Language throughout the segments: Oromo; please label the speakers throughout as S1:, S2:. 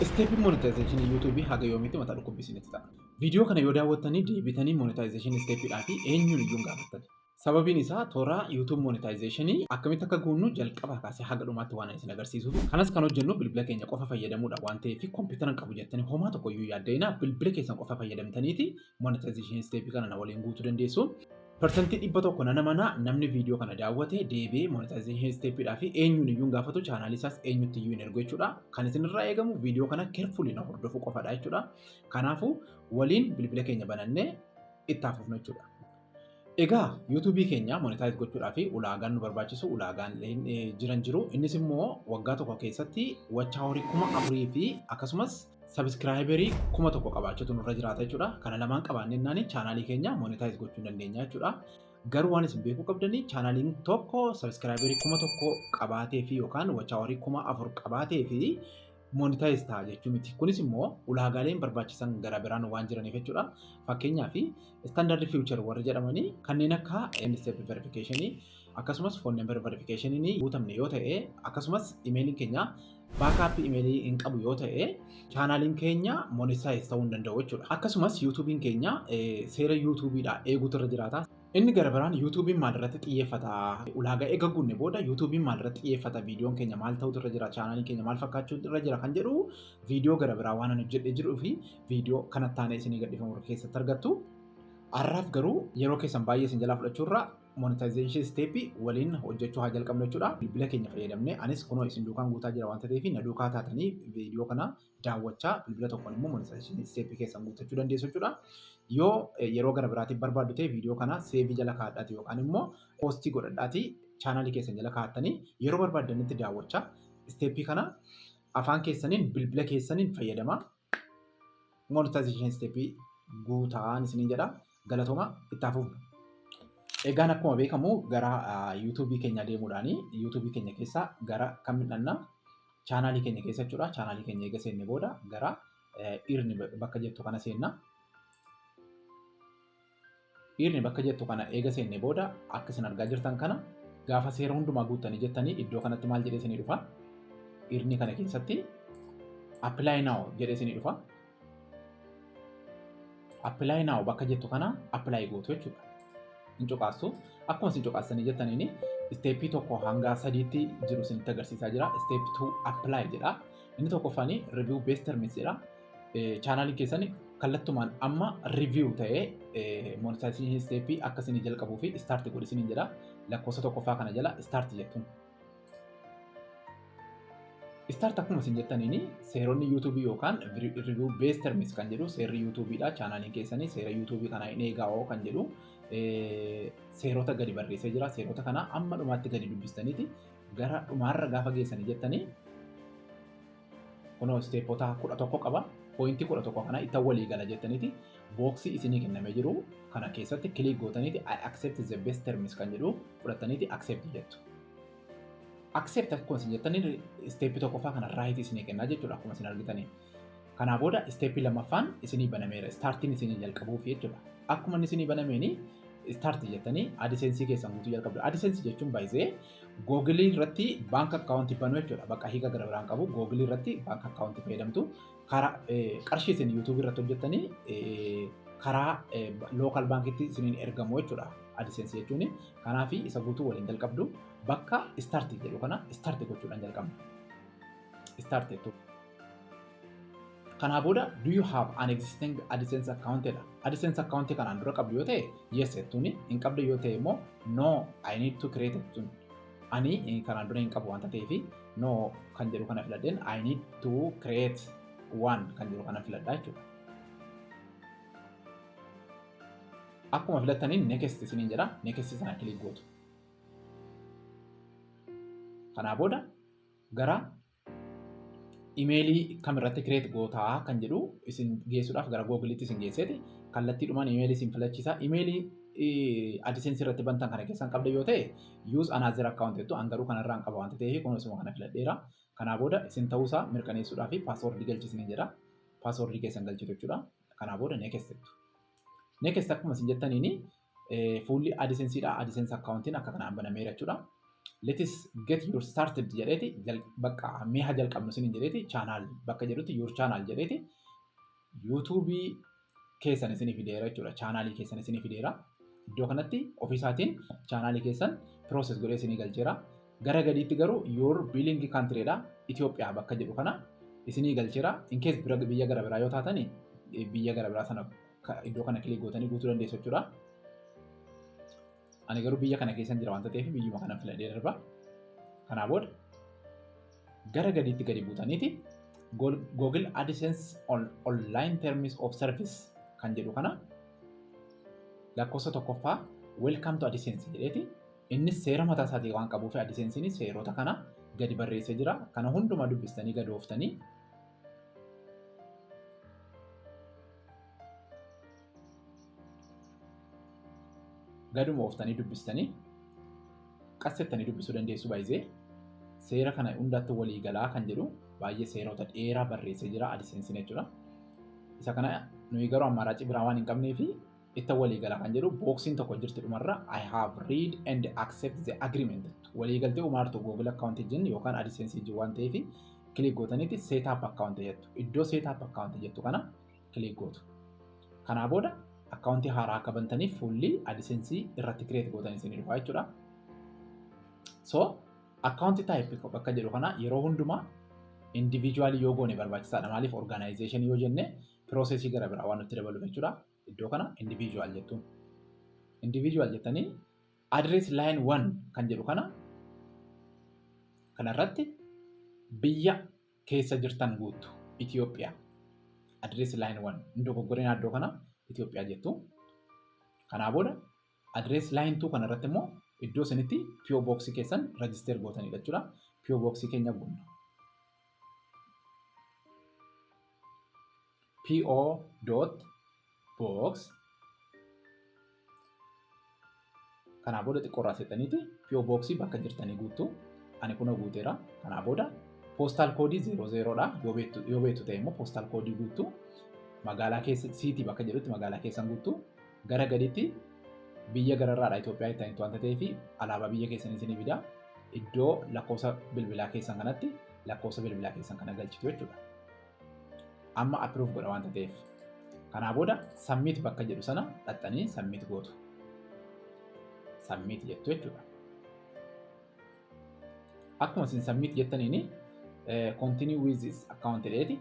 S1: Step monetization YouTube haga yoomiitti mataa dhukkubbii isinitti ta'a? Viidiyoo kana yoo daawwattanii deebitanii monetization stepidhaa fi eenyuun iyyuu hin gaafattan. Sababiin isaa toora YouTube monetization akkamitti akka guunnu jalqabaa kaasee haga dhumaatti waan isin agarsiisuuf. Kanas kan hojjennu bilbila keenya qofa fayyadamuudha waan ta'eef, kompiitara hin qabu jettanii homaa tokko iyyuu yaadda'inaa, bilbila keessan qofa fayyadamtaniiti monetization step kana na waliin guutuu dandeessu. 100% nana mana namni viidiyoo kana daawwate deebi'ee monetization stepidhaa fi eenyuun iyyuu hin gaafatu, chaanaalii isaas eenyutti iyyuu hin ergu jechuudha. Kan isinirraa eegamu viidiyoo kana carefully na hordofuu qofadha jechuudha. Kanaafuu waliin bilbila keenya banannee itti hafuufnu jechuudha. Egaa YouTube keenya monetize gochuudhaaf ulaagaan nu barbaachisu, ulaagaan jiran jiru. Innis immoo waggaa tokko keessatti watch hourii 4000 fi akkasumas subscriberii 1000 qabaachuutu nurra jiraata jechuudha. Kana lamaan qabaannee chaanaalii keenya monetize gochuu dandeenya jechuudha. Garuu waan isin beekuu qabdanii, chaanaaliin tokko subscriberii 1000 qabaatee fi yookaan watch hourii 4000 qabaatee fi monetize ta'a jechuu miti. Kunis immoo ulaagaaleen barbaachisan gara biraan waan jiraniif jechuudha. Fakkeenyaaf, standard feature warri jedhamanii kanneen akka step verification, akkasumas phone number verification guutamne yoo ta'e, akkasumas imeeliin keenya backup imeelii hin qabu yoo ta'e, chaanaaliin keenya monetize ta'uu hin danda'u jechuudha. Akkasumas YouTubein keenya seera YouTubeidha eeguutu irra jiraata. Inni gara biraan YouTubein maal irratti xiyyeeffata? Ulaagaa eega guunne booda YouTubein maal irratti xiyyeeffata? Viidiyoon keenya maal ta'utu irra jira? Chaanaaliin keenya maal fakkaachuu irra jira? Kan jedhu viidiyoo gara biraa waan ani hojjedhee jiruu fi viidiyoo kanatti aanee isinii gadhiifamu keessatti argattu. Har'aaf garuu yeroo keessan baay'ee isin jalaa fudhachuurra monetization step waliin hojjechuu haa jalqabnu jechuudha. Bilbila keenya fayyadamnee anis kunoo isin duukaan guutaa jira waanta ta'eef, na duukaa taatanii viidiyoo kana daawwachaa bilbila tokkoon immoo monetization step keessan guuttachuu dandeessu jechuudha. Yoo yeroo gara biraatiif barbaaddu ta'e, viidiyoo kana save jala kaa'adhaati yookaan immoo post godhadhaati chaanaalii keessan jala kaa'attanii yeroo barbaaddanitti daawwachaa step kana afaan keessaniin bilbila keessaniin fayyadamaa monetization step guutaan isiniin jedha. Galatooma, itti hafuuf. Egaan akkuma beekamu gara YouTube keenya deemuudhaan YouTube keenya keessa gara kam midhannaa? Chaanaalii keenya keessa jechuudha. Chaanaalii keenya eega seenne booda gara earn bakka jettu kana seenna. Earn bakka jettu kana eega seenne booda, akka isin argaa jirtan kana, gaafa seera hundumaa guuttanii jettanii iddoo kanatti maal jedhee isinii dhufa? Earn kana keessatti "Apply now" jedhee isinii dhufa. "Apply now" bakka jettu kana apply gootu jechuudha. Hin cuqaastu. Akkuma isin cuqaastanii jettaniin step tokko hanga sadiitti jiru isinitti agarsiisaa jira. "Step 2 apply" jedha. Inni tokkoffaan "Review base terms" jedha. Chaanaaliin keessan kallattumaan amma review ta'ee monetization step akka isinii jalqabuu fi start godhi isiniin jedha. Lakkoofsa tokkoffaa kana jala "Start" jettuun. "Start" akkuma isin jettaniin seeronni YouTube yookaan "Review base terms" kan jedhu seerri YouTubeidha. Chaanaaliin keessanii seera YouTube kana hin eegaa'oo kan jedhu seerota gadi barreessee jira. Seerota kana amma dhumaatti gadi dubbistaniiti gara dhumaarra gaafa geessanii jettanii kunoo stepota 11 qaba. Point 11 kana itti walii gala jettaniiti box isinii kennamee jiru kana keessatti click gootaniiti "I accept the base terms" kan jedhu fudhattaniiti "Accept" jettu. "Accept" akkuma isin jettanii step tokkoffaa kana right isinii kennaa jechuudha akkuma isin argitanii. Kanaa booda step lammaffaan isinii banameera. Startiin isinii jalqabuuf jechuudha. Akkuma inni isinii banameeni "Start" jettanii AdSense keessan guutuu jalqabdu. AdSense jechuun baay'isee Google irratti bank account banuu jechuudha. Bakka hiika gara biraan qabu, Google irratti bank account fayyadamtu. Karaa qarshii isin YouTube irratti hojjettanii karaa local baankitti isiniin ergamu jechuudha. AdSense jechuun kanaaf isa guutuu waliin jalqabdu, bakka "Start" jedhu kana "Start" gochuudhaan jalqabna. "Start" jettu. Kanaa booda "Do you have an existing AdSense account?" jedha. AdSense account kanaan dura qabdu yoo ta'e "Yes" jettuuni, hin qabdu yoo ta'e immoo "No, I need to create" jettuun. Ani kanaan dura hin qabu waanta ta'eef, "No" kan jedhu kana filadheen "I need to create one" kan jedhu kana filadhaa jechuudha. Akkuma filattaniin "Next" isiniin jedha. "Next" sana click gootu. Kanaa booda gara imeelii kamirratti create gootaa kan jedhu isin geessuudhaaf gara Googleitti isin geesseeti kallattiidhumaan imeelii isin filachiisa. Imeelii AdSense irratti bantan kana keessan qabda yoo ta'e, "Use another account" jettu. An garuu kanarraa hin qaba waanta ta'eef, kun isuma kana filadheera. Kanaa booda isin ta'uusaa mirkaneessuudhaaf password galchisanii jedha. Password keessan galchitu jechuudha. Kanaa booda "Next" jettu. "Next" akkuma isin jettaniini fuulli AdSenseidha. AdSense accountiin akka kanaan banameera jechuudha. Let's get you started jedheeti, bakka mee haa jalqabnu isiniin jedheeti, channel bakka jedhutti your channel jedheeti YouTubeii keessan isinii fideera jechuudha. Channelii keessan isinii fideera. Iddoo kanatti ofiisaatiin channelii keessan process godhee isinii galcheera. Gara gadiitti garuu your billing country dha. Itoophiyaa bakka jedhu kana isinii galcheera. In case bira biyya gara biraa yoo taatani, biyya gara biraa sana iddoo kana click gootanii guutuu dandeessu jechuudha. Ani garuu biyya kana keessan jira waanta ta'eef biyyuma kana filadhee darba. Kanaa booda gara gadiitti gadi buutaniiti Google AdSense on online terms of service kan jedhu kana lakkoofsa tokkoffaa "Welcome to AdSense" jedheeti, innis seera mataa isaatii waan qabuuf AdSense'n seerota kana gadi barreessee jira. Kana hundumaa dubbistanii gadi ooftanii, gaduma ooftanii dubbistanii, qassettanii dubbisuu dandeessu. Baay'ee seera kana hundatti walii galaa kan jedhu baay'ee seerota dheeraa barreessee jira AdSense'n jechuudha. Isa kana nuyi garuu ammaaraacii biraa waan hin qabnee fi itti walii galaa kan jedhu boxiin tokko jirti dhumarra, "I have read and accept the agreement" walii galtee umaartu Google account wajjin yookaan AdSense wajjin waan ta'eef click gootaniiti set up account jettu. Iddoo set up account jettu kana click gootu. Kanaa booda accountii haaraa akka bantaniif fuulli AdSense irratti create gootan isinii dhufa jechuudha. So account type bakka jedhu kana yeroo hundumaa individual yoo goone barbaachisaadha. Maaliif, organization yoo jenne processii gara biraa waan nutti dabaluuf jechuudha. Iddoo kana individual jettuun. Individual jettanii address line 1 kan jedhu kana kanarratti biyya keessa jirtan guuttu, Itoophiyaa. Address line 1 hin dogoggoreen, iddoo kana Itoophiyaa jettu. Kanaa booda address line 2 kanarratti immoo iddoo isinitti PO box keessan register gootanidha jechuudha. PO box keenya guunna. PO dot box. Kanaa booda xiqqoorraa seexaniiti PO box bakka jirtanii guuttu. Ani kunoo guuteera. Kanaa booda postal code 00 dha. Yoo beektu ta'e immoo postal code guuttu. Magaalaa keessa, city bakka jedhutti magaalaa keessan guuttu. Gara gaditti biyya gararraadha Itoophiyaa jettaniitu waanta ta'eef alaabaa biyya keessanii isinii fida. Iddoo lakkoofsa bilbilaa keessan kanatti lakkoofsa bilbilaa keessan kana galchitu jechuudha. Amma approve godha waanta ta'eef. Kanaa booda submit bakka jedhu sana dhaxxanii submit gootu. Submit jettu jechuudha. Akkuma isin submit jettaniini "Continue with this account" jedheeti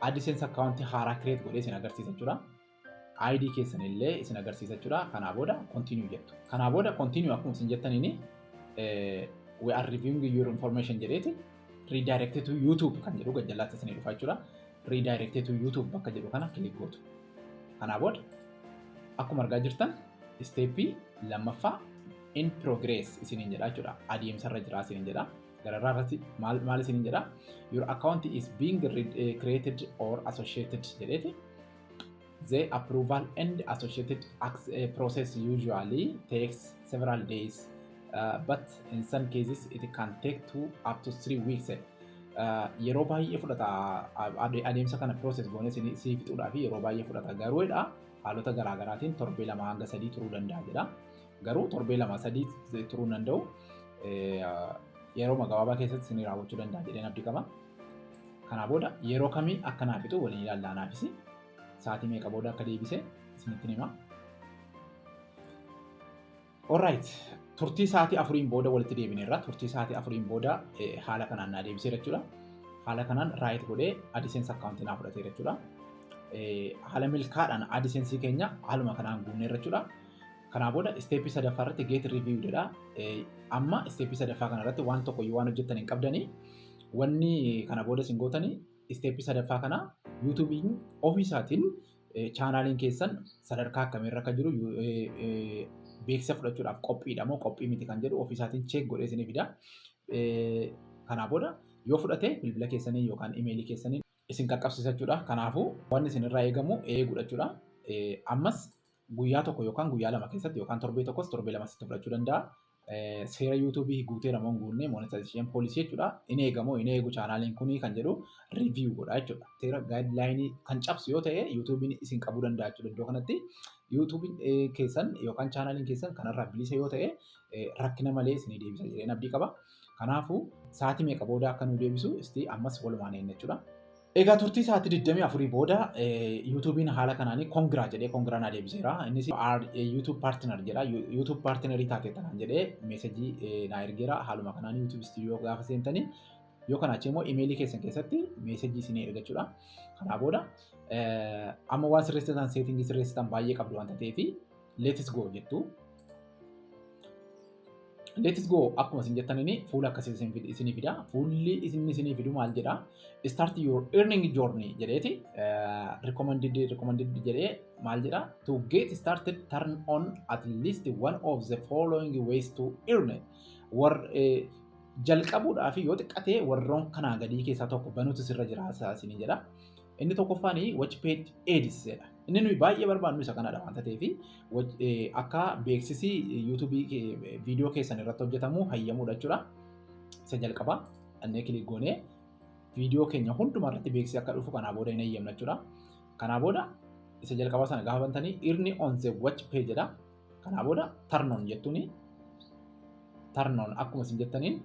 S1: AdSense account haaraa create godhee isin agarsiisa jechuudha. ID keessan illee isin agarsiisa jechuudha. Kanaa booda continue jettu. Kanaa booda continue akkuma isin jettaniini "We are reviewing your information" jedheeti redirect to YouTube kan jedhu gajjallaatti isinii dhufa jechuudha. Redirect to YouTube bakka jedhu kana click gootu. Kanaa booda akkuma argaa jirtan stepii lammaffaa in progress isiniin jedha jechuudha. Adeemsarra jira isiniin jedha. Gararraa irratti maal isiniin jedha? "Your account is being created or associated" jedheeti. "The approval and associated process usually takes several days, but in some cases it can take 2 up to 3 weeks." Yeroo baay'ee fudhata, adeemsa kana process goonee sii fixuudhaaf yeroo baay'ee fudhata, garuudha haalota garaagaraatiin torbee 2 hanga 3 turuu danda'a jedha. Garuu torbee 2 3 turuu hin danda'u. Yeroo gabaabaa keessatti isin raawwachuu danda'a jedheen abdii qaba. Kanaa booda yeroo kamii akka naa fixu waliin ilaallaa, naafis sa'aatii meeqa booda akka deebise isinitti hima. Alright, turtii sa'aatii 4n booda walitti deebineerra. Turtii sa'aatii 4n booda haala kanaan naa deebiseera jechuudha. Haala kanaan right godhee AdSense accountii naa fudhateera jechuudha. Haala milkaadhaan AdSense keenya haaluma kanaan guunneerra jechuudha. Kanaa booda stepii sadaffaa irratti get review jedha. Amma stepii sadaffaa kana irratti waan tokko waan hojjettan hin qabdanii, wanni kana booda isin gootanii stepii sadaffaa kana YouTubeiin ofiisaatiin channeliin keessan sadarkaa akkamiirra akka jiru, beeksisa fudhachuudhaaf qophiidha moo qophii miti kan jedhu ofiisaatiin check godhee isinii fida. Kanaa booda yoo fudhate bilbila keessanii yookaan emailii keessanii isin qaqqabsiisa jechuudha. Kanaafuu wanni isin irraa eegamu eeguudha jechuudha. Ammas guyyaa tokko yookaan guyyaa 2 keessatti yookaan torbee tokkos torbee 2 sitti fudhachuu danda'a. Seera YouTubeii guuteera moo hin guunne, monetization policy jechuudha. Inni eegamoo hin eegu channeliin kunii kan jedhu review godha jechuudha. Seera guidelineii kan cabsu yoo ta'e YouTubeiin isin qabuu danda'a jechuudha. Iddoo kanatti YouTubeiin keessan yookaan channeliin keessan kanarraa bilisa yoo ta'e rakkina malee isinii deebisa jedheen abdii qaba. Kanaafuu sa'aatii meeqa booda akka nu deebisu isti ammas walumaan eenna jechuudha. Egaa turtii sa'aatii 24 booda YouTubeiin haala kanaanii congra jedhee congra naa deebiseera. Innis "YouTube partner" jedha. YouTube partnerii taate tanaan jedhee messageii naa ergeera. Haaluma kanaan YouTube Studio gaafa seentanii yoo kana achi immoo emailii keessan keessatti messageii isinii erga jechuudha. Kanaa booda amma waan sirreessitan, settingii sirreessitan baay'ee qabdu waanta ta'eef "Let's go" jettu. "Let's go" akkuma isin jettaniin fuula akkasii isinii fida. Fuulli isin isinii fidu maal jedhaa? "Start your earning journey" jedheeti recommended jedhee maal jedhaa? "To get started, turn on at least one of the following ways to earn." War jalqabuudhaaf yoo xiqqatee warroon kanaa gadii keessaa tokko banuutu sirra jira isinii jedha. Inni tokkoffaan watch page ads jedha. Inni nuyi baay'ee barbaadnu isa kanadha waanta ta'eef akka beeksisi YouTubeii viidiyoo keessan irratti hojjetamu hayyamuudha jechuudha. Isa jalqabaa annee click goonee viidiyoo keenya hundumaa irratti beeksisi akka dhufu kanaa booda hin hayyamna jechuudha. Kanaa booda isa jalqabaa sana gaafa bantanii "Earn on the watch page" jedha. Kanaa booda "Turn on" jettuuni, "Turn on" akkuma isin jettaniin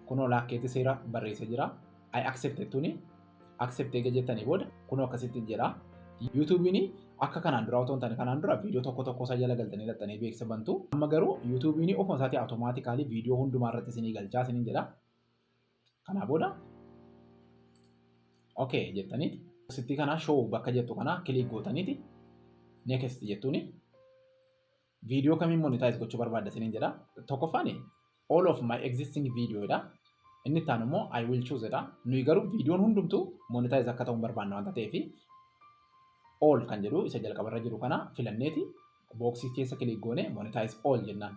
S1: kunoo laakkeetti seera barreessee jira. "I accept" jettuuni, "Accept" eega jettanii booda kunoo akkasitti jedha. YouTubeiin akka kanaan dura otoo hin taane, kanaan dura viidiyoo tokko tokko isaa jala galtanii laxxanii beeksisa bantu. Amma garuu YouTubeiin ofuma isaatii automatically viidiyoo hundumaa irratti isinii galchaa isiniin jedha. Kanaa booda "Okay" jettaniiti. Sitti kana "Show" bakka jettu kana click gootaniiti "Next" jettuuni. Viidiyoo kamiin monetize gochuu barbaadda isiniin jedha. Tokkoffaan "All of my existing video" dha. Inni itti aanu immoo "I will choose" dha. Nuyi garuu viidiyoon hundumtuu monetize akka ta'u hin barbaanna waanta ta'eef "All" kan jedhu isa jalqabarra jiru kana filanneeti boxii keessa click goone "Monetize all" jennaan.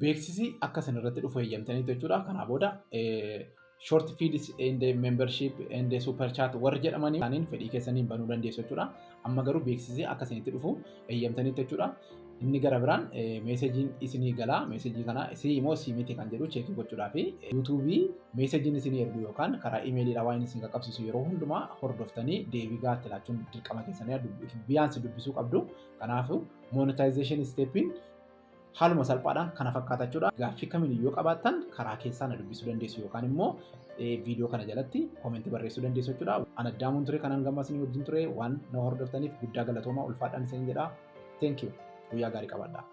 S1: Beeksisi akka isin irratti dhufu eeyyamtaniitu jechuudha. Kanaa booda short feeds and membership and super chat warri jedhamanii isaaniin fedhii keessaniin banuu dandeessu jechuudha. Amma garuu beeksisi akka isinitti dhufu eeyyamtaniitu jechuudha. Inni gara biraan messageiin isinii galaa, messageii kana isii immoo sii miti kan jedhu checkii gochuudhaa fi YouTubeii messageiin isinii ergu yookaan karaa emailiidhaan waan isin qaqqabsiisu yeroo hundumaa hordoftanii deebii gaatti laachuun dirqama keessanii biyyaansi dubbisuu qabdu. Kanaafuu monetization stepiin haaluma salphaadhaan kana fakkaata jechuudha. Gaaffii kamiin yoo qabaattan karaa keessaa na dubbisuu dandeessu yookaan immoo viidiyoo kana jalatti commentii barreessuu dandeessu jechuudha. Ana Addaamuun ture kanan gammas isinii wajjin ture. Waan na hordoftaniif guddaa galatoomaa, ulfaadhaan isin jedha. Thank you. Guyyaa gaarii qabaadhaa.